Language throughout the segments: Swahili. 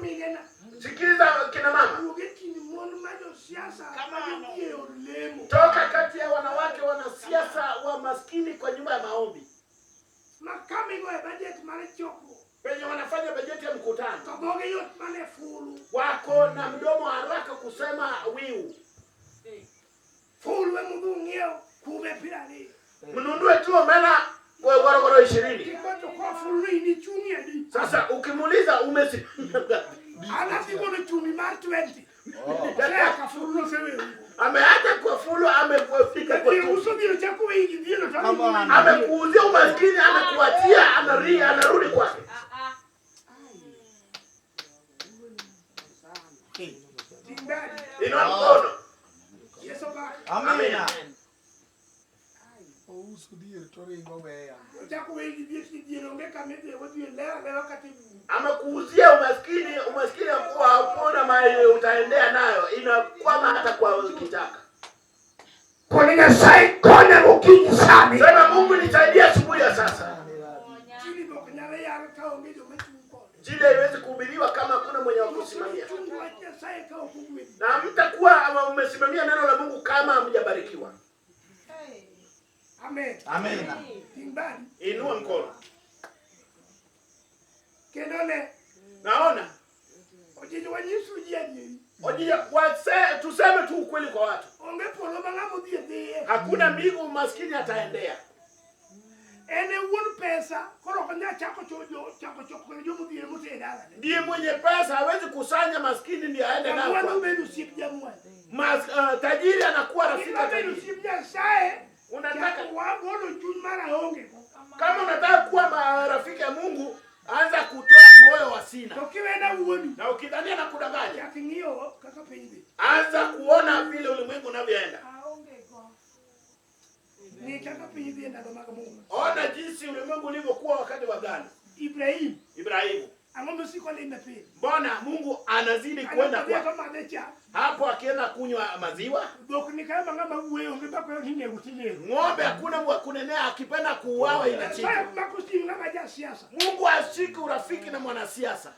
Jomigena. Sikiliza kina mama, Wuog e kind mon ma josiasa ma jodhi e od lemo. Toka kati ya wanawake wanasiasa wa maskini kwa nyumba ya maombi, Ma kama igoye budget mar chokruok penye wanafanya bajeti ya mkutano, to dhoge yot mana e fulu. Wako na mdomo haraka kusema wiu. Fulu emudhi ung'iew kume 20. Mnunue tu omena kwa gorogoro 20. Kikocho ko fulu ni in ichung'ie adi? Sasa ukimuuliza umesimamia ngapi? An adhi gono chumi mar 20. Osea fulu noseweugo. Ameacha kwa fulu, amefika kwa Dhier chumi. uso dhier chako wegi dhier to Come on. Amekuuzia umaskini, amekuachia, anarudi kwake. Ting badi. Inua mkono. Yeso bak. Amina. Ouso dhier to ringo weya. Ochako wegi dhier ti dhier onge kama idhiye wadhier leo alewa kata e bungu. Amekuuzia umaskini, umaskini kuwa hakuna mahali utaendea nayo, inakwama hata kwa kichaka. Koni Nyasaye konya gokinyi sani. Sema Mungu nisaidie asubuhi ya sasa. Injili be ok nyal yal ka onge joma chung' kode. Injili haiwezi kuhubiriwa kama hakuna mwenye wa kusimamia. Chung wach Nyasaye ka ok ogwedhi. Na mtakuwa ama mmesimamia neno la Mungu kama hamjabarikiwa. Amen. Amina. Ting badi. Inua mkono. Kendo ne Naona ojiji wanyiso ji adieri. Ojija, tuseme tu ukweli kwa watu. Onge polo ma ng'ama odhi dhiye. Hakuna mbingu maskini ataendea. En e wuon pesa koro ok onyal chako chojo chako choko jomodhier motere dalane. Ndiye mwenye pesa hawezi kusanya maskini ndiye aende nayo. Jamwandu Kwake. bedo osiep jamwandu. Tajiri anakuwa rafiki Idwa wa bedo tajiri. osiep Nyasaye Unataka chako wagolo chuny mar aonge go. Kama unataka kuwa rafiki ya Mungu, anza kutoa moyo wa sina. To kiwena wuondi Na ukidhania na kudanganya, chak ing'iyo kaka piny dhi. anza kuona vile ulimwengu unavyoenda. Ng'i kaka piny dhi e ndalo mag Muma. Ona jinsi ulimwengu ulivyokuwa wakati wa gano. Ibrahim Ibrahimu. ang'o mosiko lime piny? Mbona Mungu anazidi kwenda Kanyo kwa to madhe chak. hapo akienda kunywa maziwa? Dhok ni kae ma ng'ama wuoyo onge bakweyo ni nego tinego. Ng'ombe hakuna wa kunenea, akipenda kuuawa Nyasaye inachinjwa. ok mak osiep ng'ama jasiasa. Mungu ashiki urafiki na mwanasiasa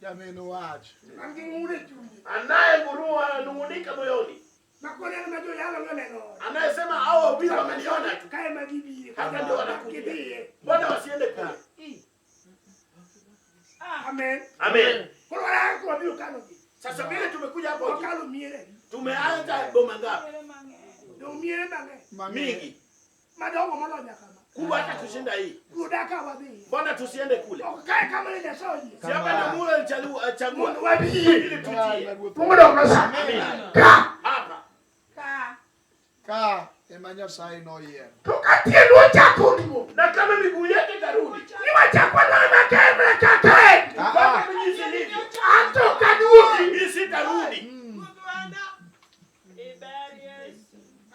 Jameno wach. Man gi ng'ur e chunye. anayengurua nung'unika moyoni, Makoni en ma joyalo noneno ode. anayesema hao wahubiri wameniona tu, Kae ma gibire. hata ndio wanakuja. Gidhiye. Mbona wasiende kule? Amen. Amen. Koro warang ka wabiro kalo gi. Sasa vile tumekuja hapo, Wakalo miere. tumeanza boma ngapi? Dong miere mang'eny. Mingi, Madongo moloyo nyaka ma. kubwa hata kushinda hii. Ruda ka wadhiye. Mbona tusiende kule? Ok kae kama ne Nyasaye oyie. Si hapa ndio Mungu alichagua Mondo wabiye. ili tujie Mungu dok nosa. Amina. Ka. Hapa. Ka ema Nyasaye noyiero. To ka tiendwa ochako duogo. Na kama miguu yetu itarudi Ni wachako nwana maker mana kaka en. mpaka jinsi ilivyo, Anto ok aduogi. mimi sitarudi.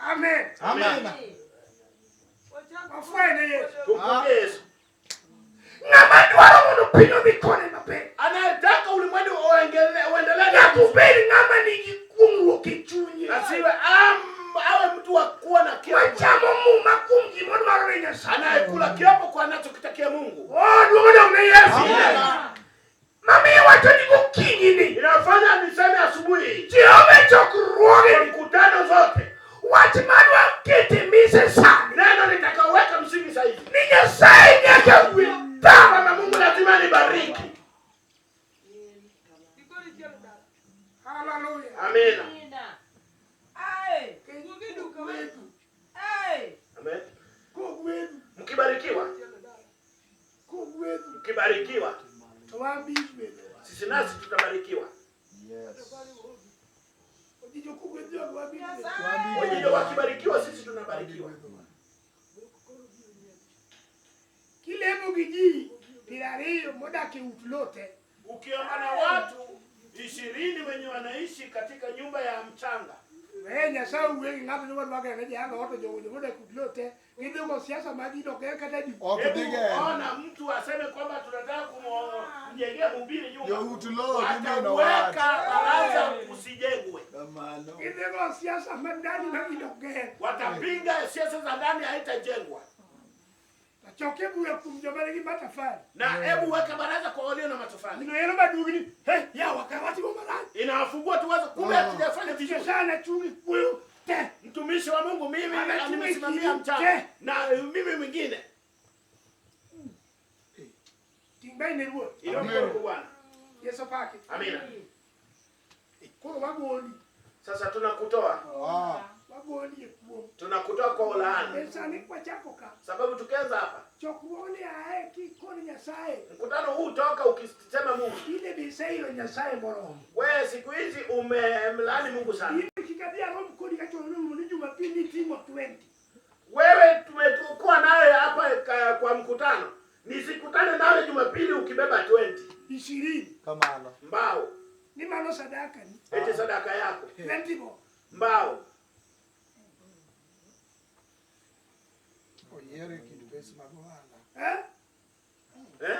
Amen. Amina. Wafwenye ne Yesu. Tumpokee Yesu. Ng'ama dwaro mondo piny odhi kode maber. Anayetaka ulimwengu uendelee na Nyaka obed ng'ama nigi kuong'ruok e chunye. asiwe awe mtu wa kuwa na kiapo, Wachamo muma kuom gima dwarore Nyasaye. anayekula kiapo kwa anachokitakia Mungu. Oh, duong' odong' ne Yesu. Amina. Mamiyo wacho ni gokinyi ni Inafanya niseme asubuhi Jehova e chokruoge kwa mkutano zote, wach madwa kete mise sani neno litakaweka msingi sahihi ni Nyasaye nyaka gwedha. kwamba Mungu lazima nibariki. Haleluya. Amina. Amen. Kogwedhu, Mkibarikiwa, kogwedhu mkibarikiwa, to wan be igwedhowa. sisi nasi tutabarikiwa. Yes. Ojijo kogwedh jogo wan be igwedhowa. Wengine wakibarikiwa, sisi tunabarikiwa. Kilemo gi ji 20 modak e ut lote Ukiomba na watu 20 wenye wanaishi katika nyumba ya mchanga, we Nyasaye wuoyo gi ng'ato ni wadwa gero ne Jehova ot to jogo jomodak e ut lote gidhi go siasa mag ji ok ger kata di. Ok hebu dhi gero. ona mtu aseme kwamba tunataka kumjengea mhubiri nyumba, Jout lo dhi mino wach. wataweka baraza usijengwe. Kamano. Gidhi go siasa ma ndani ma ji ok ger. Watapinga siasa za ndani, haitajengwa. Choke bura kuom joma nigi matafari. Na hebu weka baraza kwa walio na matofali. Gino ero maduogni. He, yawa ka watimo marach. Inawafungua tu wazo, kumbe hatujafanya vizuri. Sana chungi kuyo te. Mtumishi wa Mungu, mimi Anachunga nimesimamia ikili, mchana te. Na mimi mwingine. Ting' ne Ruoth. Ilo mkono kwa Bwana. Yesu paki. Amina. Koro wagoli. Sasa tunakutoa. Wagoli e kuom. Tunakutoa kwa ulaani. E sani kwachako ka. Sababu tukianza hapa. Chokruogni ae kikoni Nyasaye. Mkutano huu toka ukisema Mungu. Ile biseiro Nyasaye moromo. Wewe siku hizi umemlaani Mungu sana. Ile kikabia rom kodi kachono ni Jumapili timo 20. Wewe tumekuwa naye hapa kwa mkutano. Nisikutane nawe Jumapili ukibeba 20. 20. Kamano. Mbao. Ni mano sadaka ni. Eti sadaka yako. 20 bo. Mbao. Oyiere kind pes mag ohala. Eh? Eh?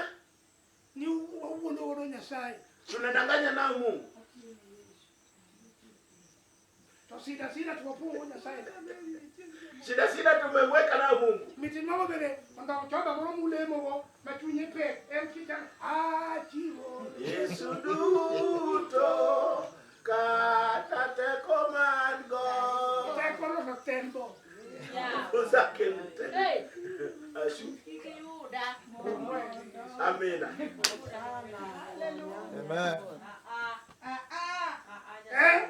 Ni wawuondo godo Nyasaye. Tunadanganya nao Mungu. To sida sida tuwapuongo Nyasaye. Shida shida tumemweka nao Mungu. Mitin mago bende mondo choba moro mulemogo ma chunye pek en kicha achiwo. Yesu duto kata teko man go. Teko no to tembo. Uzake mte. Ashu. Amina. Amen. Eh?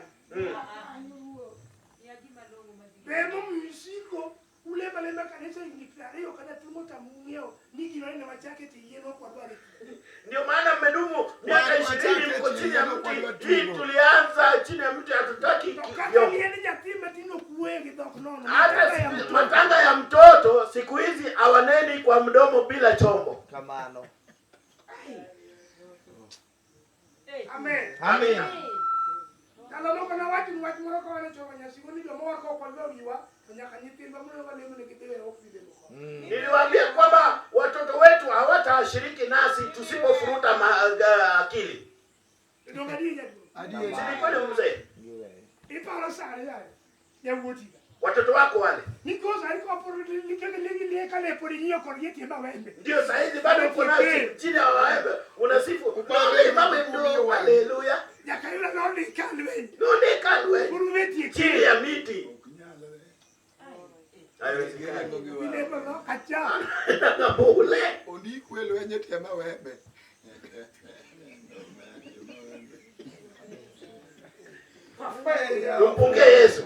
Bemo misiko ulema lema kanisa higni 20 kata tumo tamung'iewo ni gino ne wachake to yien ok wadwar. Ndio maana mmedumu miaka 20 mko chini ya mti. Hii tulianza chini ya mti, hatutaki To kata vyombo. liend nyathi matin ok wuoye gi dhok nono. Hata Matanga ya mtoto. matanga ya mtoto siku hizi hawaneni kwa mdomo bila chombo. Kamano. Amen. Amen. Ndalo moko nawacho ni wach moro ka wan e choko nyasi ni joma warko ok wadwa wiwa to nyaka nyithindwa mondo walemo negi dhi e ok dhi lemo kod. Niliwaambia kwamba watoto wetu hawatashiriki nasi tusipofuruta akili. Donge adier jaduong'? Adier. Si ni kweli mzee? Iparo sani yaye yawuoti. Watoto wako wale. Nikos sani koporo likeke le pod ing'iyo kodgi e tie mawembe. Ndio saizi bado uko nayo chini ya maembe unasifu. Upande Mama haleluya. Nyaka yuda nondik ka lweny. Nondika lweny. Koro betie Chini ya miti. Haiwezekani. Bilemo no kacha. Ule. Ondikwe lweny e tie mawembe. Tumpungie Yesu.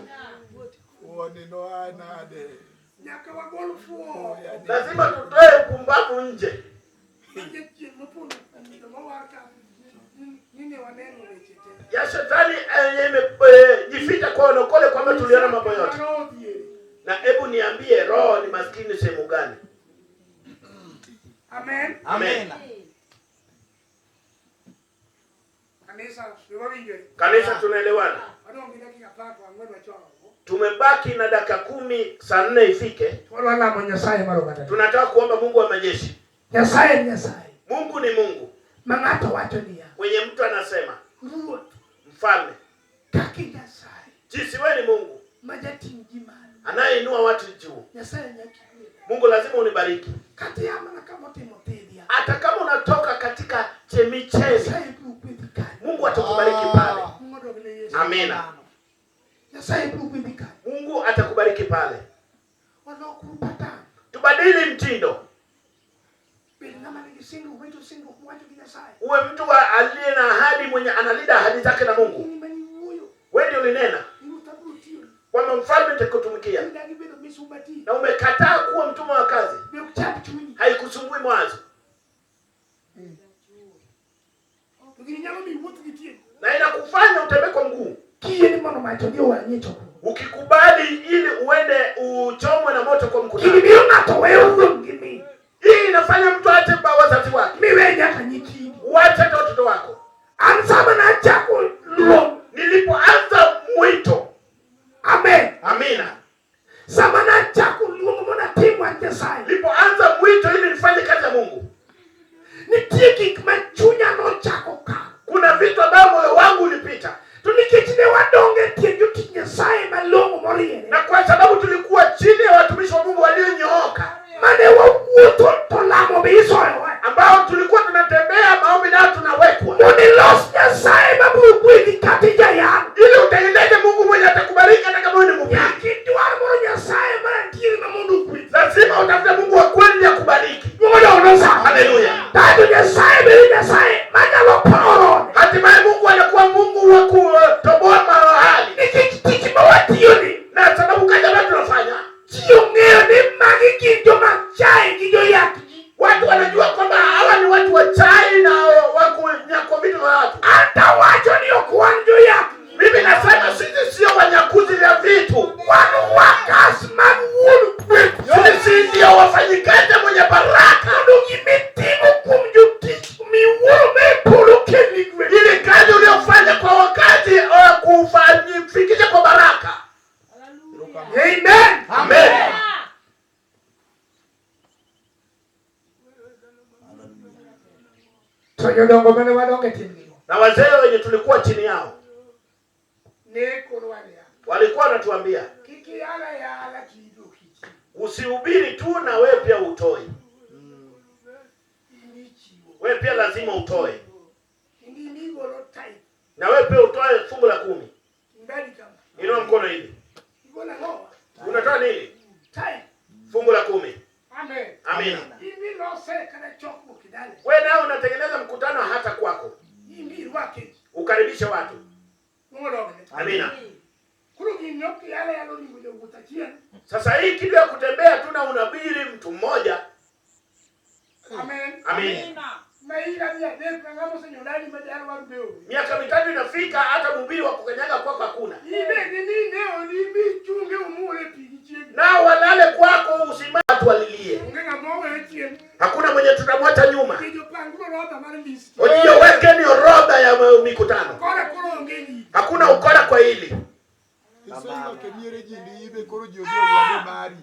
Wuoni noa nade. Nyaka wagol fuo. Lazima tutoe upumbavu nje. Jachien mopondo kuom joma war ka ni ne waneno weche te. Ya shetani imejificha kwa walokole kwamba tuliona mambo yote. Roho dhiere. Na hebu niambie, roho ni maskini sehemu gani? Amen. Amen. Kanisa wawinjore. Kanisa, tunaelewana? Wadong' gi dakika 14 wachoro. Tumebaki na dakika 10, saa 4 ifike. Wadwa lamo Nyasaye mar oganda. Tunataka kuomba Mungu wa majeshi. Nyasaye ni Nyasaye. Mungu ni Mungu. Ma ng'ato wacho niya. Mwenye mtu anasema Ruoth mfalme, kaka Nyasaye jinsi wewe ni Mungu ma jating' ji malo. anayeinua watu juu. Nyasaye nyaka igwedha. Mungu lazima unibariki. Kata ya mana kama otimo thidhia. Hata kama unatoka katika chemichemi, Nyasaye biro gwedhi kanyo. Mungu atakubariki pale. Mungu odog ne Yesu. Amina. Nyasaye biro gwedhi kanyo. Mungu atakubariki pale. Walokuru pattern. Tubadili mtindo. Bed ng'ama nigi singruok marito singruok mowacho gi Nyasaye. Uwe mtu wa aliye na ahadi, mwenye analinda ahadi zake na Mungu. In ema niwuoyo. Wewe ndio ulinena Ni ruoth abiro tiyoni. kwamba mfalme nitakutumikia, Idagi bedo misumba tich. na umekataa kuwa mtumwa wa kazi. Be ok chand chunyi. Haikusumbui mwanzo. To gini nyalo miyi wuoth gi tiendi. Na inakufanya utembee kwa mguu. Kiyie ni mondo mach odhi owang'i e chokruok. Ukikubali ili uende uchomwe na moto kwa mkutano. Gini miyo ng'ato weyo wuon gi min. Hii inafanya mtu aache wazazi wake. Miwe nyaka nyithindi. Uache hata watoto wako. An sama nachako luong. Nilipoanza mwito. Amen. Amina. Sama nachako luong mondo atim wach Nyasaye. Nilipoanza mwito ili nifanye kazi ya Mungu. Nitie gik ma chunya nochako kalo. Kuna vitu ambavyo moyo wangu ulipita. To nikech ne wadongo e tie jotich Nyasaye malong'o moriere. Na kwa sababu tulikuwa chini ya watumishi wa Mungu walionyooka. Mane wawuotho Jodongo mane wadonge timgigo. Na wazee wenye tulikuwa chini yao Ne kono wania. Walikuwa wanatuambia Kik iyala yala kido kichi. Usihubiri tu na wewe pia utoe. Imichiwo. Wewe pia lazima utoe. Indimigolo tithe. Na wewe pia utoe fungu la 10. Mbali kama. Inua mkono hivi. Igolo ngoa. Unatoa nini? Tithe. Fungu la 10. Amen. Amina. Imi lose kana chokruok kidale. Wewe nao unatengeneza mkutano hata kwako. Imi rwake. Ukaribishe watu. Ngolo. Amina. Kuro ginok yala yalo ni mjo kutachia. Sasa hii kitu ya kutembea tu na unabiri mtu mmoja. Amen. Amen. Maila ni adek na ngamo senyolani majalo wa mbeo. Miaka 3 inafika hata mhubiri wa kukanyaga kwako hakuna. Ibe ni nini ni michunge umule pigi. Na walale kwako usimame watu walilie. Ungenga mowe chien. Hakuna mwenye tutamwacha nyuma. Kijo pangu roda mara list. Ojiyo wekeni orodha ya mikutano. Kora koro ngeni. Hakuna ukora kwa hili.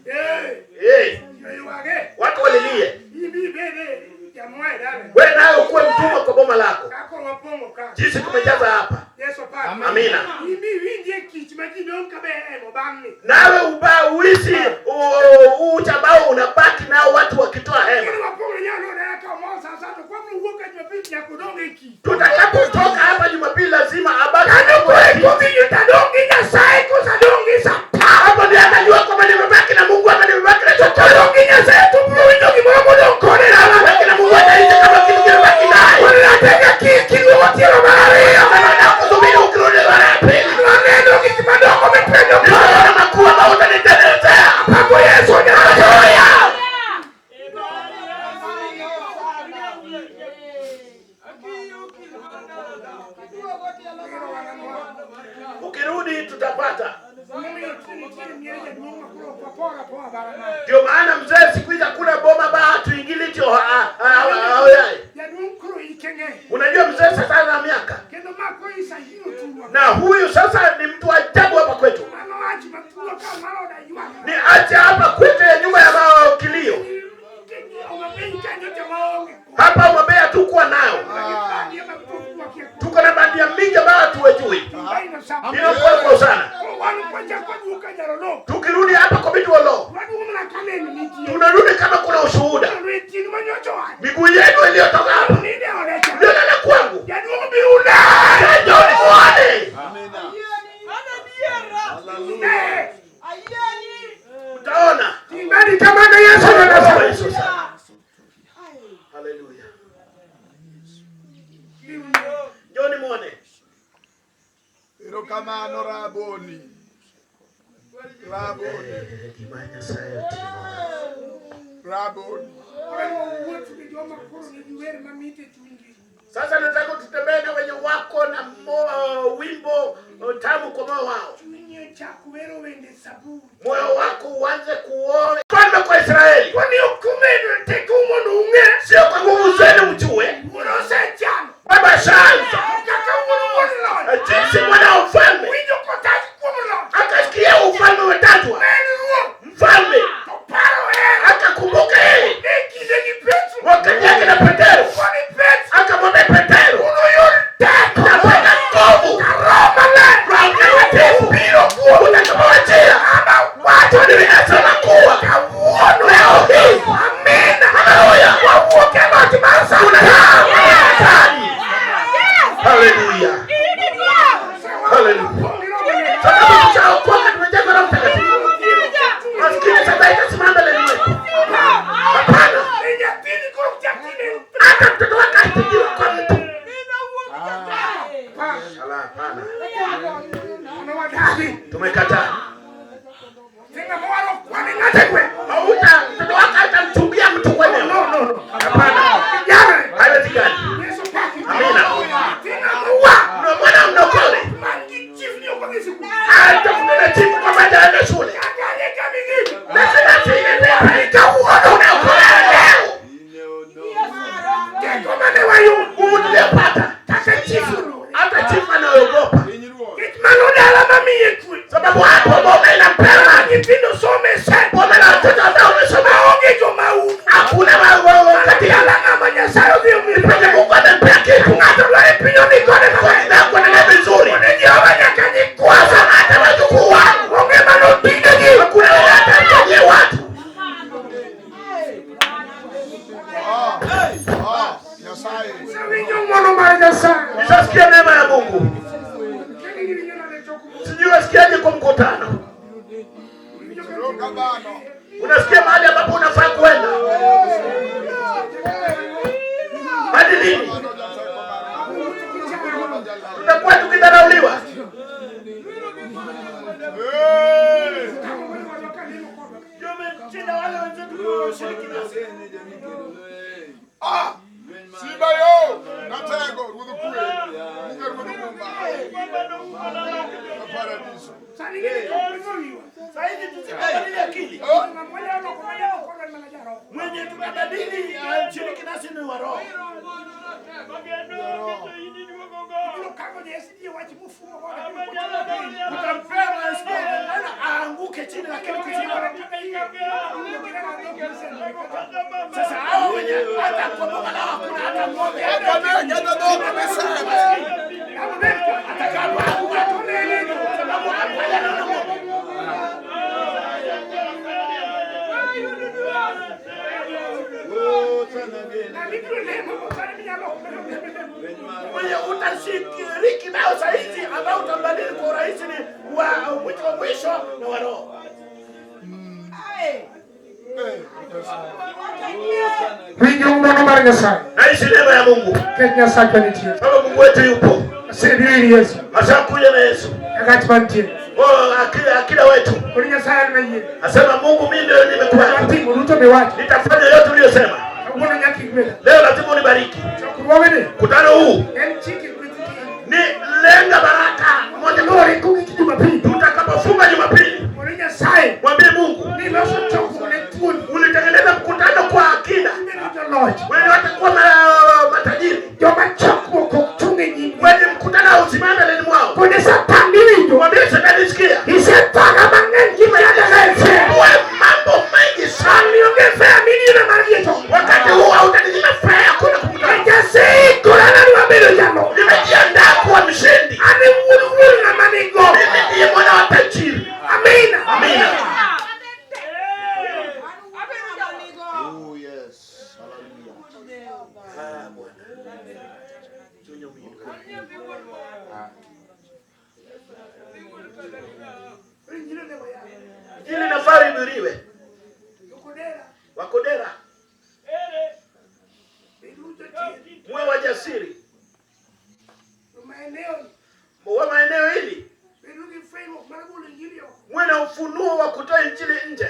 Eh. Eh. Watu Watu walilie. Wewe nawe ukuwe mtumwa kwa boma lako. Jinsi tumejaza hapa. Amina. Nawe uba uishi uchabao unabaki nao watu wakitoa hema. Tutakapotoka hapa Jumapili lazima abaki. Hapo ndiye atajua kwamba nimebaki na Mungu ama nimebaki na shetani. Nimebaki na Mungu ataishi kama kitu kimebaki naye. Kama nakusubiri ukirudi mara ya pili. Nitaona makuu ambayo utanitengenezea. Haleluya. Ukirudi tutapata. Ndio maana mzee siku hizi hakuna boma ba hatuingili tio. Unajua mzee sasa ana miaka. Na huyu sasa ni mtu ajabu hapa kwetu. Ni acha hapa kwetu ya nyumba ya kilio. Hapa umebea tu kuwa nayo. Tuko na bandia mingi ambayo hatuwajui. Ndio kwa sana. Tukirudi hapa kwa bitu walo. Tunarudi kama kuna ushuhuda. Miguu yenu iliyotoka hapa. Ndio lala kwangu. Ndio muone. Utaona. Yesu. Haleluya. Njoni muone. Erokamano Raboni. Raboni. Raboni. Sasa nataka tutembee na wenye wako na wimbo tamu kwa moyo wao. Moyo wako uanze kuona. Mfalme kwa Israeli. Sio kwa nguvu zenu mjue. Baba shanza. Jinsi mwana wa mfalme akasikia ufalme umetajwa. Mfalme akakumbuka yeye wakati yake na Petero, akamwambia Petero, napata nguvu Roho Mtakatifu utakapowajia watu nimesema kuwa leo hii. Haleluya. Haleluya. Haleluya. Sababu tushaokoka tumejazwa Roho Mtakatifu. Maskini sasa itasimama mbele yetu. Hapana. Hata mtoto wake asijiwe kwa mtu. Hapana. Tumekataa. Hauta mtoto wake atamchumbia mtu kwenye. Hapana. Haiwezekani. Amina. Ndio mwana mnokole. Hata chifu kwa baada ya shule. Nasema si unaokolewa leo. Nguvu tuliyopata. Hata chifu anaogopa. Sababu hapo Wasikia neema ya Mungu. Sijui wasikiaje kwa mkutano. Unasikia mahali ambapo unafaa kwenda. Hadi lini tutakuwa tukidharauliwa? Sibayo, natego ruodh kwe, muga ruodh mumba. Paradiso. Sahizi tusibadili akili. Mwenye tunabadili shiriki nasi ni wa roho. Utampea aanguke chini lakini kuchini. Sasa hao wenye hata kwa boma lao hakuna hata mmoja. Atakapoanguka sababu hapa yana ng'ombe. Mwenye utashiriki nao saizi ambao utambadili kwa urahisi ni wa mwito wa mwisho na wa roho. Winjo ng'wono mar Nyasaye. Naishi neema ya Mungu. Nikech Nyasachwa nitie. Sababu Mungu wetu yupo. Asebiro ir Yesu. Ashakuja na Yesu. Nyakach mantie. Oh, akida wetu. Koro Nyasaye an mayie. Asema Mungu mimi ndio nimekubali. Atimo duto miwacho. Nitafanya yote uliyosema. Kawuono nyaka igwedha. Leo lazima unibariki. Chokruogni Mkutano huu en chike gweth ni lenga baraka moja kwa luwore kogik Jumapili. Tutakapofunga Jumapili, Koro Nyasaye mwambie Mungu, niloso chokruok ne thuon. ulitengeneza mkutano kwa akida. Ibedo joloch. Wenye watakuwa matajiri. Joma chokruok ok chung' e nyimgi. Wenye mkutano usimame mbeleni mwao. Kone Satan miwinjo. Mwambie shetani, sikia. Isethaga mang'eny kimeadaga e fea. Uwe mambo mengi sana. Sani onge fea midino mar dhi e chokruok. Wakati huu hautaninyima furaha ya kwenda kumkutano. Ajaseikora nadwa bedo jaloch. Nimejiandaa kuwa mshindi. An e wuod wuon ng'ama nigo. Mimi ndiye mwana wa tajiri. Amina. Amina. Oh yes. Hallelujah. Ah, Bwana. Injili nafaa ihubiriwe. Wakodera, muwe wajasiri. Wa maeneo hili muwe na ufunuo wa kutoa injili nje.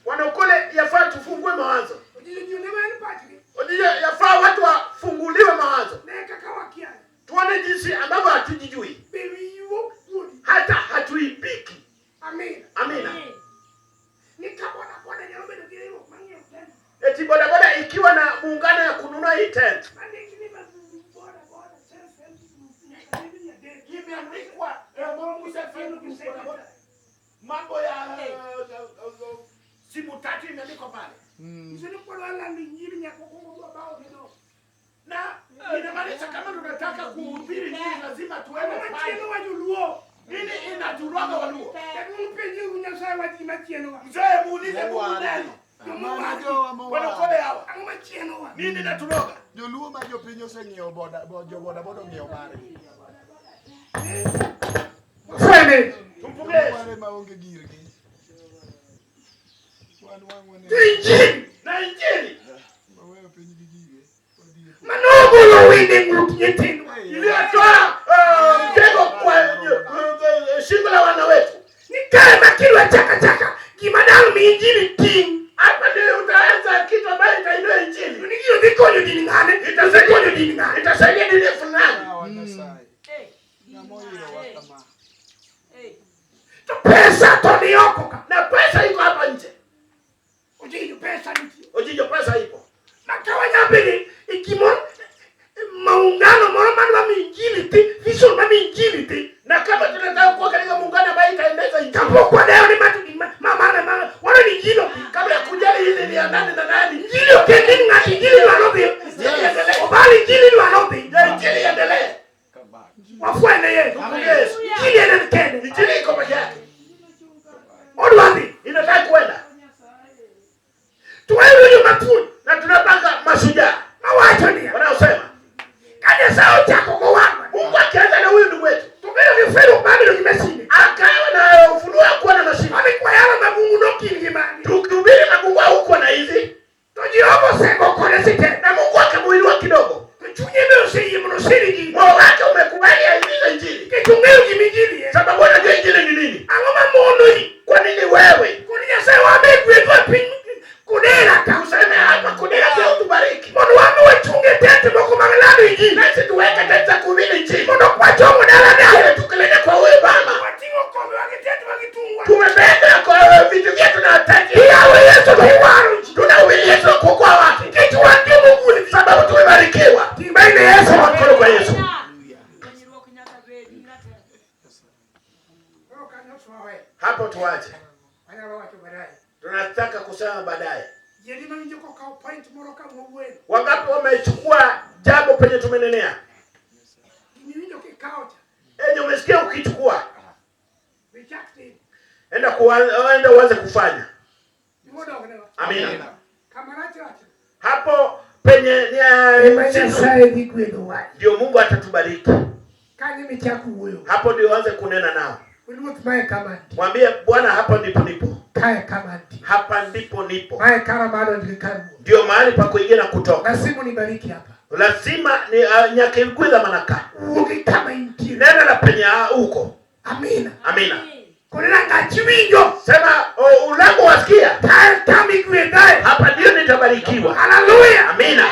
Wanokole yafaa tufungue mawazo. Yafaa watu wafunguliwe mawazo. Tuone jinsi ambavyo hatujijui. Hata hatuibiki. Amina. Eti bodaboda ikiwa na muungano ya kununua hii tent. Imeandikwa mambo ya simu tatu imeandikwa pale. Na inamaanisha kama tunataka kuhubiri injili lazima tuende pale. Nini inaturoga Waluo? Mzee muulize Mungu neno. Wanokole hawa. Nini inaturoga? Joluo ma jopiny oseng'iewo boda jo boda boda ong'iewo margi. Fwene. Tumpokee Yesu. Wale maonge girgi. Wan wang' wane Injili Na injili waweyo piny gi gige. Wadhi e manogolo wende ng'ut nyithindwa. iliyotoa mtego kwa shingo la wana wetu. Ni kae ma kidwa chaka chaka gima dang' mi injili ting'. Hapa ndio utaanza kitu ambayo itainua injili. To ni gino dhi konyo din ng'ane. Dhi konyo din ng'ane. Itasaidia dini fulani. Yawa Nyasaye. Ng'ama oirowa kama. To pesa to ni oko ka. Na pesa iko hapa nje. Ojijo pesa nitie. Ojijo, pesa ipo. Ma ka wanyabede e gimoro maungano moro madwa mi injili thi, vision ma mi injili thi. Na kama tunataka kuwa katika muungano ambayo itaendeleza injili. Kapok wadewo ni ma ma ma ma wana ni injili ok Kabla ya kujali hili ni ya nani na nani. Injili ok en din ng'ato, injili dwaro dhi. Obal injili dwaro dhi. Ya injili iendelee. Wafwene Yesu. Tumpokee Yesu. Injili en en kende. Injili iko peke yake. Odwa dhi. Inataka kwenda. To wayudo joma thuon Na tunapanga mashujaa. Tuweke tenti za kuhubiri nchini. Mondo kwachomo dala dala. Ili tukilete kwa huyu mama. Wating'o kombe wagi tenti wagi tungwa. Tumebeba kwa vitu vyetu na tenti. Iyawo Yesu to iwaro ji. Tunahubiri Yesu kuokoa watu. Nikech wan jomogwedhi. Sababu tumebarikiwa. Ting' ne Yesu. Mkono kwa Yesu. Konyruok nyaka bedi ng'ato. Koro kanyo twawe. Hapo tuache. Anyalo wacho baadaye. Tunataka kusema baadaye. Ji adi mawinjo kokawo point moro kamowuoye. Wangapi wamechukua jambo penye tumenenea? Gimiwinjo kikawo cha. Enye umesikia ukichukua, Wichak tim. Enda uanze kufanya. Gimodoknewa. Amina. Kama rach rach. Hapo penye ni Ema Nyasaye dhi gwedhowa. ndio Mungu atatubariki. Kanyo michako wuoyo. Hapo ndio uanze kunena nao. Ruoth mae kama antie. Mwambie Bwana, hapa ndipo nipo. Kae kama antie. Hapa ndipo nipo. Mae kara madonj gi kar wuoth. Ndio mahali pa kuingia na kutoka. Lazima unibariki hapa. Lazima ni nyaka igwedha manaka. Wuogi kama intie. Nena na penye huko. Amina. Amina. Koro rangach iwinjo. Sema ulango wasikia. Kae kama igwedhae. Hapa ndio nitabarikiwa. Haleluya. Amina.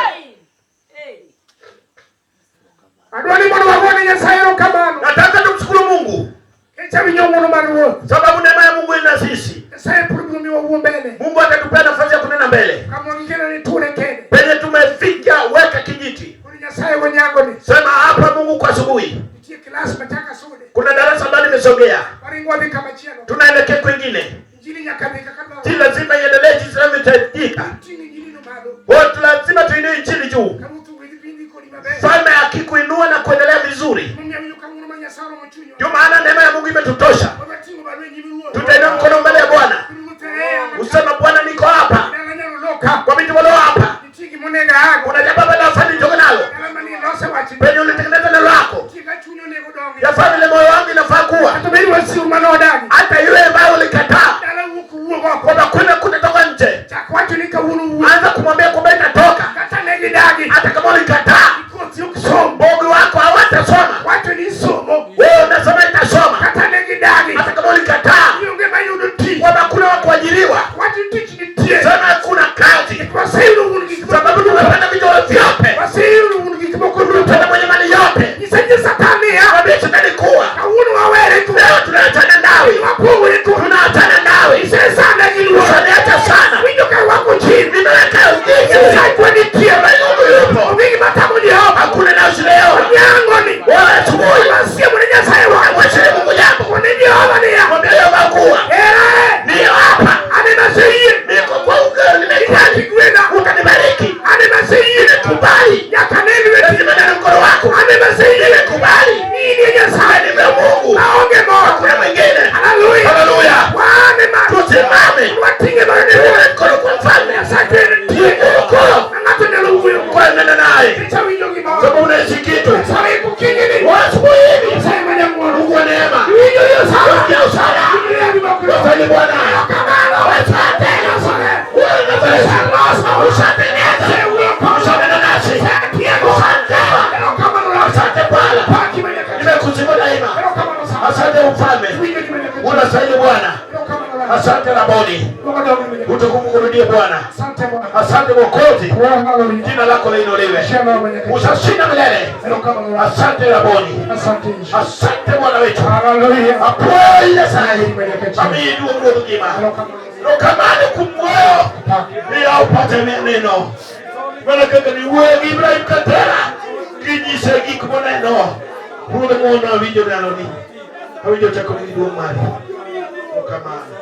Adwa ni mondo wagone Nyasaye erokamano. Nataka tumshukuru Mungu Nikech awinjo ng'wono mar Ruoth. sababu neema ya Mungu ina sisi. Nyasaye pod biro miwa wuo mbele. Mungu atatupea nafasi ya kunena mbele. Kama wagikelo ni ture kende. Penye tumefika, weka kijiti. Koro Nyasaye wanyagoni. Sema hapa Mungu kwa asubuhi. Nitie klas machaka sude. Kuna darasa ambalo limesogea, Waringo wadhi kama chielo. tunaelekea kwingine. Injili nyaka dhi kaka Si dwarore. lazima iendelee jinsi inavyohitajika. Ting' injili no malo. Kwa hiyo lazima tuinue injili juu. Ka Ruoth ogwedhi piny kodi maber. Mfalme akikuinua na kuendelea vizuri, Momiyo awinjo ka ng'wono mar Nyasaye oromo chunywa. ndio maana neema ya Mungu imetutosha. Wadwa ting'o badwa e nyim Ruoth. Tutainua mkono mbele ya Bwana, Ruoth e usema Bwana, niko hapa dala nyalo loka. kwa vitu walio hapa. Nitie gimonego aago. Kuna jambo ambalo nafaa nitoke nalo Dala manie lose wachni. penye ulitengeneza neno lako, Nitie ka chuny onego dongi. yafaa vile moyo wangu inafaa kuwa, Kata bed wasiu manodagi. hata yule ambaye ulikataa Dala wuok wuog oko. kwamba kuna kutatoka nje, Chak wacho ni kawuono wuok. anza kumwambia kwamba itatoka, Kata ne gidagi. hata kama ulikataa. Kothi ok som. Mbogi wako hawatasoma, Wacho ni isomo. wewe unasema itasoma, Kata ne gidagi. hata kama ulikataa Ionge mayudo tich. kwamba kuna wa kuajiriwa, Wacho ni tich nitie. sema kuna kazi, Waseyudo wuon gik moko. sababu tumepata vitu vyote, Waseyudo wuon gik moko duto. tumepata mwenye mali yote. Nyisa ji Satan niya. Mwambie shetani kuwa Kawuono wawere tu. leo tunaachana nawe, Wapogore tu. tunaachana nawe, Isesanda gi luor. usaniacha sana, Winjo ka rwako chir. nimeweka ujizi Nyasaye nitie. Mungu yupo, Onge gima tamo Jehova. hakuna nafsi leo Onyango ni. wala asubuhi. Wasiemo ne Nyasaye wa. Mwachie Mungu jambo, Kone Jehova niya. mwambie Yehova kuwa Era. niyo hapa, Ane maseyie. niko kwa ukweli, nimekubali, Igwena. utanibariki, Ane maseyie. nimekubali, Nyaka ne lweti. lazima neno mkono wako, Ane maseyie. nimekubali, Nini Nyasaye. ni Mungu, Maonge moro. hakuna mwingine. Haleluya. Haleluya, Wane ma. tusimame, Wating'e malo ne tuwe Ruoth. mkono kwa mfalme, Nyasaye nitie. mkono Ma ng'ato nyalo wuoyo. kwa neno naye, Nikech awinjo gimoro. sababu unaishi kitu Nyasaye gokinyi ni. asubuhi hivi. Nyasaye ma jang'wono. Mungu wa neema, Iwinjo Nyasaye. Sikia usala, Iwinjo gima ok Wasali Bwana, asante, wewe unaweza, ushatengeneza, ushanena nasi, asante, asante Bwana, nimekusifu daima, asante mfalme, unastahili Bwana, asante Raboni, utukufu kurudie Bwana, asante Mwokozi, jina lako liinuliwe, utashinda milele. Asante Raboni, asante Bwana wetu, apoe Nyasaye, amiyi duong' ruodh ngima, erokamano kuom wuoyo, miya upate neno mana kaka niwuoyo gi Ibrahim Katera kinyise gik moneno. Ruodh ng'wono awinjo ndaloni, awinjo tekoni gi duong' mari. Erokamano.